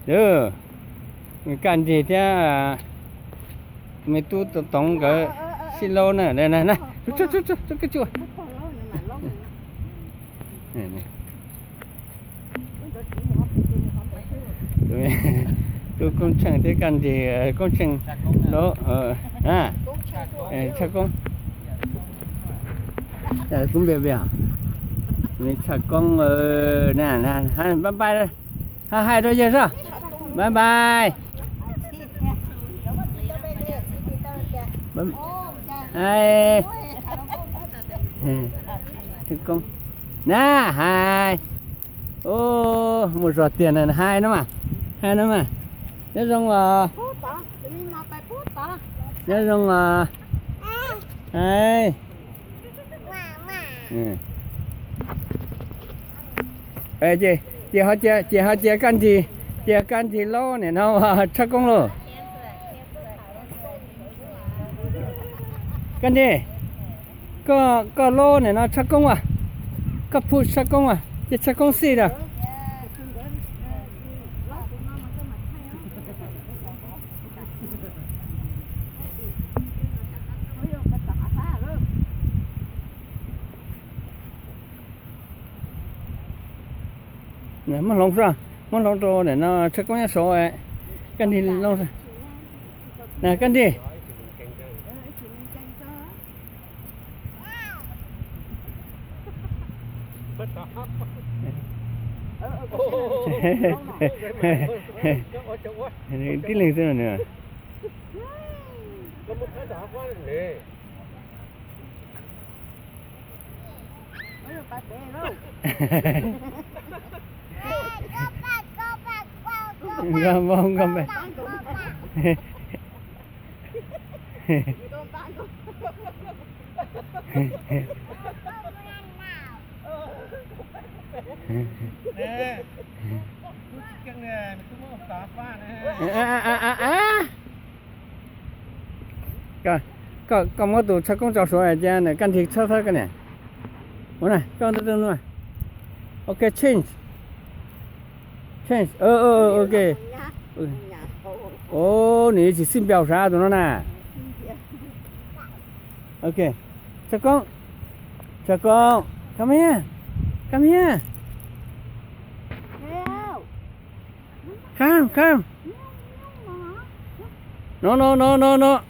Kaj Nrig thiab me tub Toov nkawd sib laub na. Tub Koob Tsheej thiab Kaj Nrig, Koob Tsheej laub, Tshaj Koob, Tshaj Koob, Tshaj Koob, bye bye, hais rau yawg soj, bye bye. Na, hais. Mus zog tiag na, hais no mas, hais no mas. Nyob zoo os. Nyob zoo os. Hais. Ces, ces ho cia Kaj Nrig, cia Kaj Nrig laub nim no Tshaj Koob lauj. Kaj Nrig, koj laub nim no Tshaj Koob as, koj phuj Tshaj Koob as, ces Tshaj Koob xij lawm. Muab hloov, muab hloov rau nim no Tshaj Koob nyob saud, Kaj Nrig laub. Kaj Nrig. Tib leeg xwb no nws. Nkauj Npaum, Nkauj Npaum. Koj, koj muab tus Tshaj Koob tso suav cia nws Kaj Nrig tshawb thawb koj niam. Ua na, koj, ok, change. Change, ok. Nws yuav tsis xij npaum sav tus no na. Ok. Tshaj Koob, Tshaj Koob, come here, come here. Come, come. No, no, no, no, no.